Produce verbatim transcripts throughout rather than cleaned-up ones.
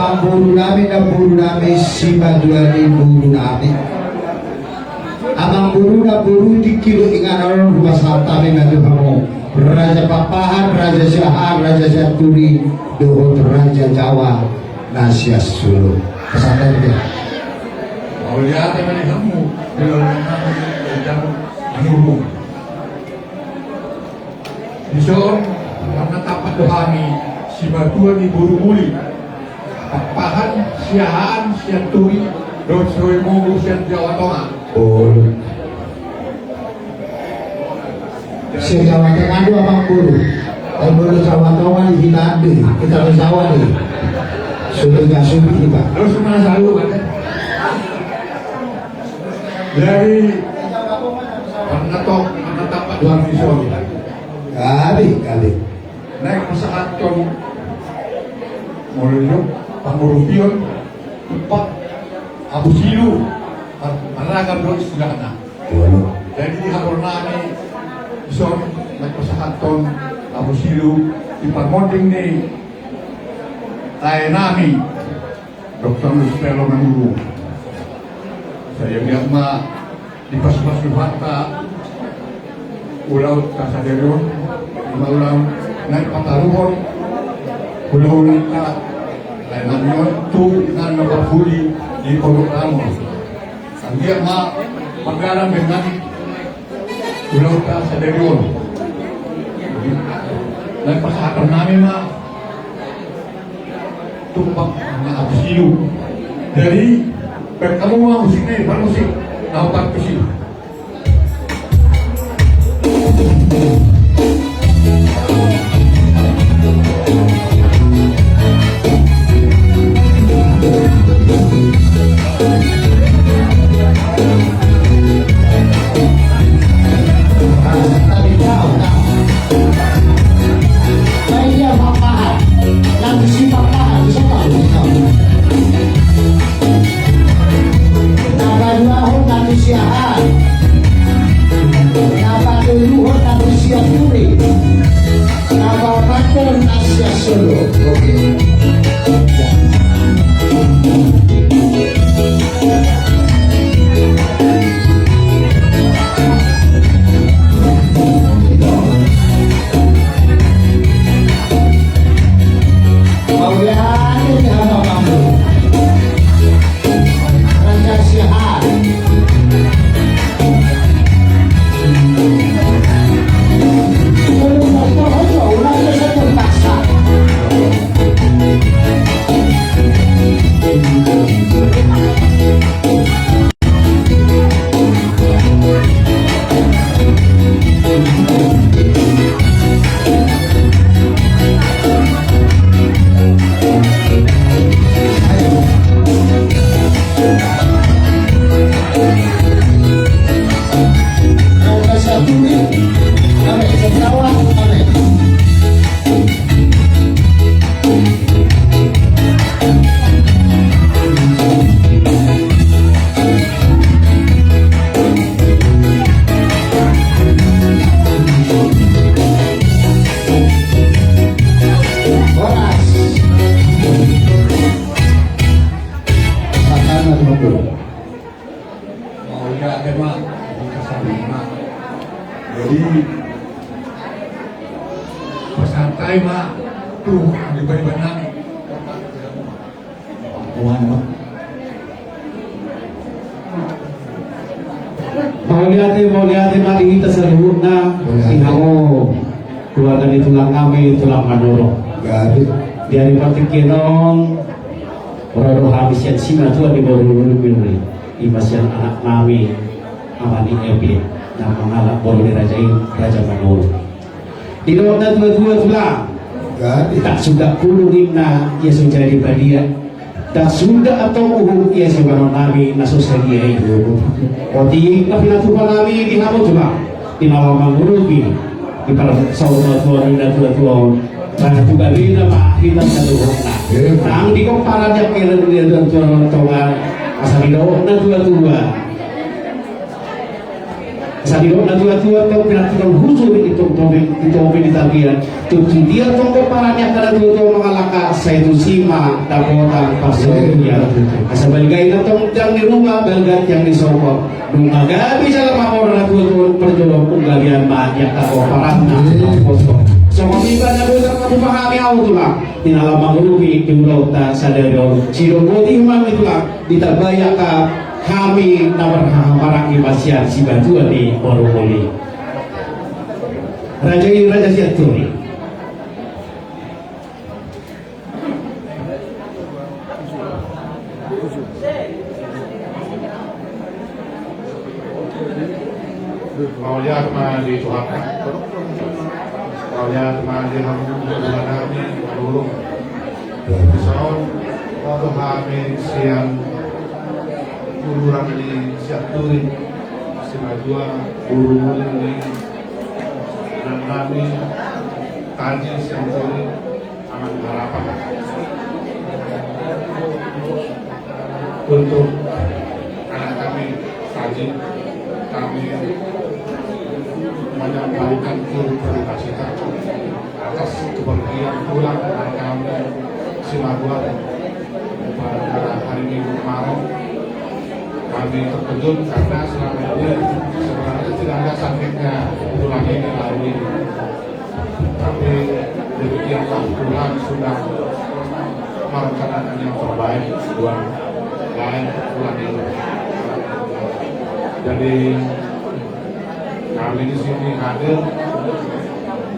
Boru nami, namboru nami, simatua ni boru nami. Amangboru, namboru, tingki do inganan on hupasahat hami ma tu hamu, Raja Pakpahan, Raja Siahaan, Raja Sianturi, dohot Raja Jawa na sian Solo. Pasahat hami. Mauliate ma di hamu, di hamu, di hamu. Dison, marnatampak do hami, simatua ni boru muli, Pakpahan, Siahaan, Sianturi, dohot Soimogo sian Jawa Tonga. Olo. Sian Jawa Tonga do, amangboru. Ai molo Jawa Tonga di hita ande, hita do Jawa do. Sudah gak sudah hita. Terus mana selalu, kan? Jadi, marnatampak, marnatampak do hami dison. Gabe, gabe. Naeng pasahathon, molo i do pangurupion, tumpak, abu silu, mar-, marragam do istilahna. Jadi, di haroro nami dison, naeng pasahathon abu silu, di parmonding ni lae nami. Doktor Lustelo Manurung. Sai anggiat ma dipasupasu Tuhanta ulaonta sadari on, ima ulaon naeng pataruhon ulaonta lae nami on tu inganan na parpudi di Pondok Rangon. Anggiat ma panggalan dengan ulaonta sadari on. Naeng pasahathon nami ma tumpak na abu silu. Jadi, pertama musik ni, baru musik. Nah, opat musik. Na paduahon na tu Siahaan. Na patoluhon na tu Sianturi. Na paopathon na sian Solo. Oke. Horas. Makanan, Bro. Mauliate ma, mauliate ma. Jadi, pasantai ma tu di bariban nami. Mauliate, mauliate ma di hita saluhutna. Mauliate. Di hamu keluarga ni tulang nami, tulang Manurung. Gabe. Di ari partingkian on, ro do hami sian simatua ni boru muli, ima sian anak nami, Ama ni Epi, na mangalap boru ni raja i, Raja Manurung. Didok natuatua, tulang. Gabe. Tak suda pulung inna, ia so jadi badia. Tak suda antong uhum, ia so banon nami na so sadia i. Otik na pinatupa nami di hamu, tulang, di na laho mangurupi, di parsaurmatuaon ni natuatua on. Nah, tu gabena ma hita saluhutna. Nang di pomparan ni angka natuatua on, asa didok natuatua. Sai didok natuatua tong, pinantikan hujur di tong topi, di topi di tapian. Tutu dia tong pomparan ni angka natuatua mangalangka, sai tusi ma dapotan parsaulian. Asa balga inna tong tiang ni ruma, balga tiang ni sopo. Nunga gabe jala mamora natuatua parjolo, nunga gabean ma di angka pomparanna. Songon i ma na boi tarpatupa hami, au tulang, di na laho mangurupi di ulaonta sadari on. Sidok boti ma hami tulang, ditambai angka hami na marhahamaranggi ma sian sibatua ni boru muli. Raja i raja Sianturi. Mauliate ma di Tuhan. Mauliate ma di hamu, di hamu na marulung. Songon on hami sian uluran ni Sianturi, sibatua boru muli ni inang nami Taji Sianturi, Aman Harapan. Untuk anak kami Taji, kami menyampaikan turut berduka cita atas kepergian tulang anak kami Simaguar pada hari Minggu kemarin. Kami terkejut karena selama ini sebenarnya tidak ada sakitnya tulang ini, lalu ini. Tapi demikianlah, Tuhan sudah merencanakan yang terbaik buat lain tulang ini. Jadi, kami di sini hadir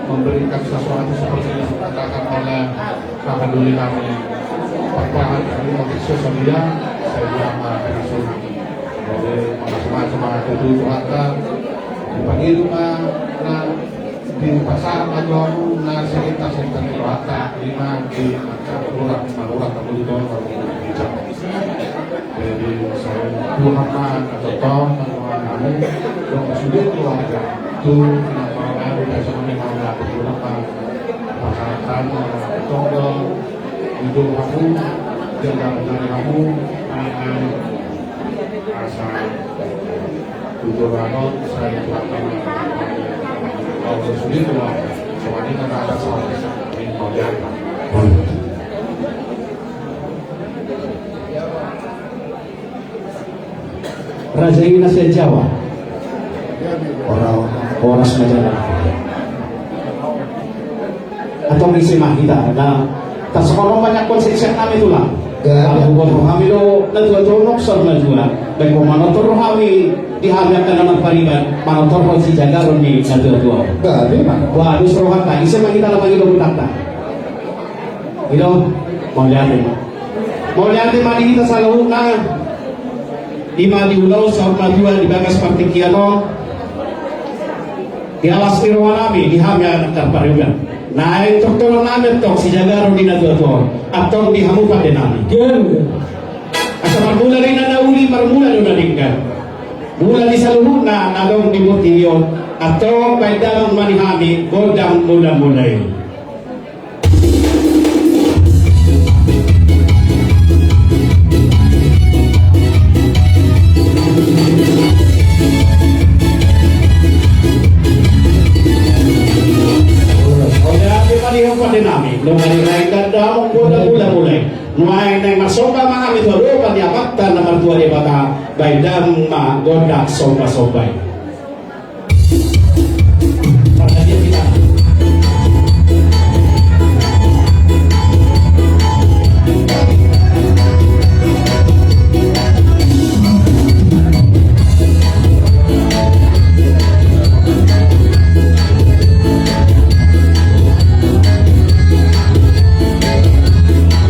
memberikan sesuatu seperti yang dikatakan oleh kakak duli kami. Perpahan dari Ofisio Sedia, saya bilang, "Pak Rasul." Jadi, makasih banyak sama itu Tuhan, kan. Dipanggil rumah, nah, di pasar, aduh, na sekitar, sekitar itu, hatta lima di Marurat, Marurat, kamu di bawah, kalau di Bijak. Jadi, saya Tuhan, kan, atau Tom, kan, Tuhan, kamu, dong, sudah keluarga. Tuh, kenapa, kan, biasa kami mau dapet Tuhan, kan. Pasaran, Tuhan, dong, itu kamu, jangan dari kamu, anak-anak. Asa tujuan on sai Tuhan ma. Au do sude do, songon i ma na ada salah. Amin. Raja i na sian Jawa. Horas ma jala. Antong ise ma hita na tarsongon on ma nian konsep sian hami tulang. Gabe. Ala huboto hami do natuatua on saur matua. Baen ma manortor hami di hami angka na marpariban, manortorhon sijagaron ni natuatua on. Gabe ma. Boha dos rohanta, ise ma hita na mangido hutanta. I do, mauliate ma. Mauliate ma di hita saluhutna. I ma di ulaon saur matua di bagas partingkian on. Di las ni roha nami, di hami anak na marpariban. Naeng tortoron nami antong sijagaron ni natuatua on. Antong di hamu pande nami. Asa marmula do inna na uli, marmula do na denggan. Mula ni saluhutna na adong di portibi on. Antong baen damang ma di hami gondang mula-mula i. Oke, oke, padi, padi nami. Nunga diraingkan damang gondang mula-mula i. Nuaeng naeng marsomba ma hami tu adopan ni Amanta na martua Debata, baen damang ma gondang somba-somba i.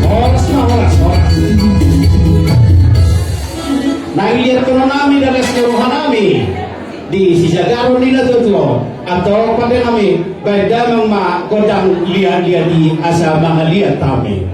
Horas ma, horas, horas. Naeng liat tu roha nami, dales ni roha nami. Di sijagaron ni natuatua on, antong pande nami, baen damang ma gondang liat-liat i asa mangaliat hami.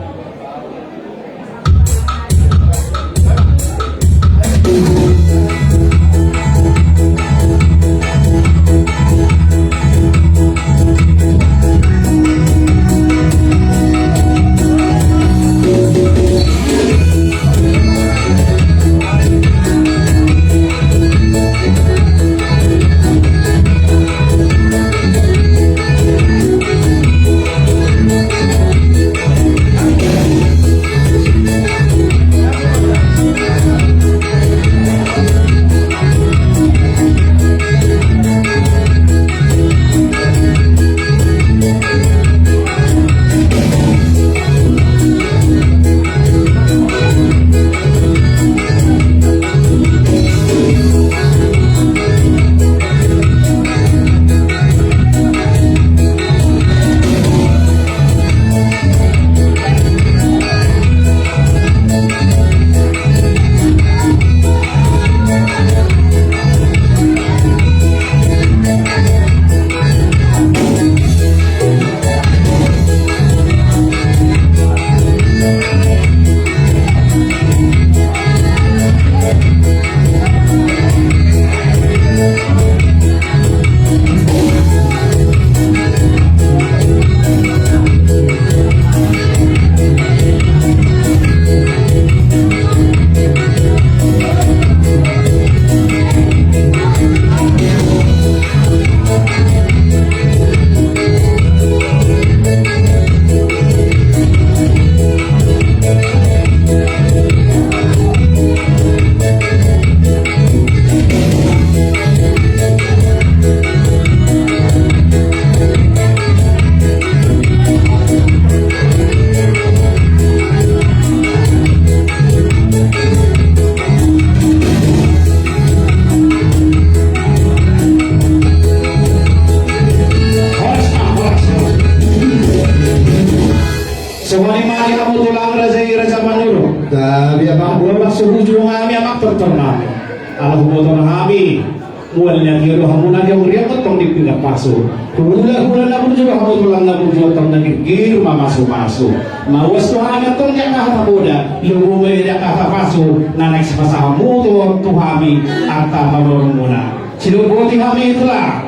Tapi apa buat masuk ujung kami amak terternami. Ala huboto hami. Mual na tio do hamu na diang riang tong di pinggan pasu. Hula-hula na burju do hamu tulang na burju tong na girgir mamasu-masu. Mauas tu hami tong diang hata boda. Lubu me diang hata pasu. Na naik sipasa hamu tu tu hami. Arta pamoru muna. Sidoboti hami itulah.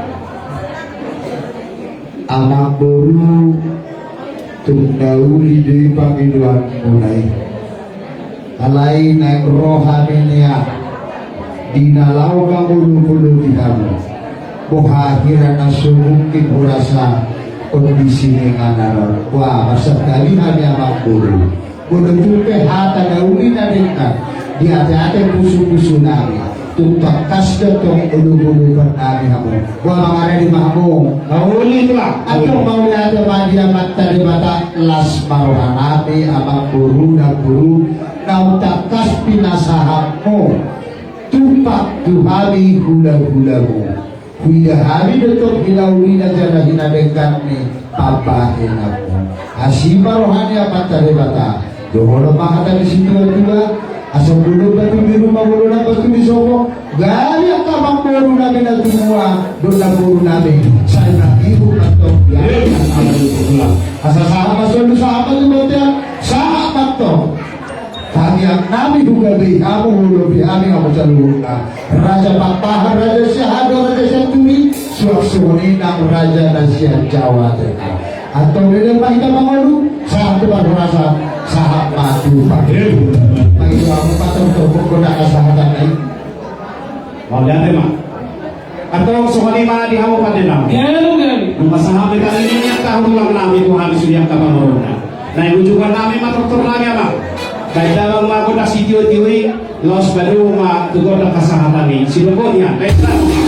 Anak boru. Tung na uli do i pangidoanmuna i. Alai naeng ro hami nian di na laho mangolop-olopi hamu. Boha hira na so mungkin hurasa kondisi ni inganan on. Boha marsatali hami anak boru. Molo tung pe hata na uli na denggan di ate-ate pusu-pusu nami. Tung tangkas do tong olop-olopan nami hamu. Boha mangaradi ma hamu. Antong mauliate ma di Amanta Debata las ma roha nami amak boru na boru naung tangkas pinasahatmu. Tumpak tu hami hula-hulamu. Huida hami do tong hinaulina jala hinadengganni pambahenanmu. Asi ma roha ni Amanta Debata. Dohonon ma hata ni situa-tua. Asa molo batu biru ma molo na batu ni sopo. Gari angka amang boru nami na tumua. Dona boru nami. Sai na biru ma tong. Asa sahat ma solu sahat ma tu bontean. Sahat ma tong. Tangiang nami hugabei hamu, hulobi hami hamu saluhutna. Raja Pakpahan, Raja Siahaan, Raja Sianturi, suang songon i nang raja na sian Jawa Tengah. Antong leleng ma hita mangolu, sahat tu parhorasan, sahat ma tu panghiburan. Mangido hamu patong topuk godang hasahatan na i. Mauliate ma. Antong songon i ma di hamu pande nami. Galu galu. Nunga sahat pe kali ni angka tulang nami tu hami sude angka pangorona. Na i ujungan nami ma tortor nami ama. Baen damang ma gondang sitio-tio i. Laos baen ma tu gondang hasahatan i. Sidoboti an. Baen damang.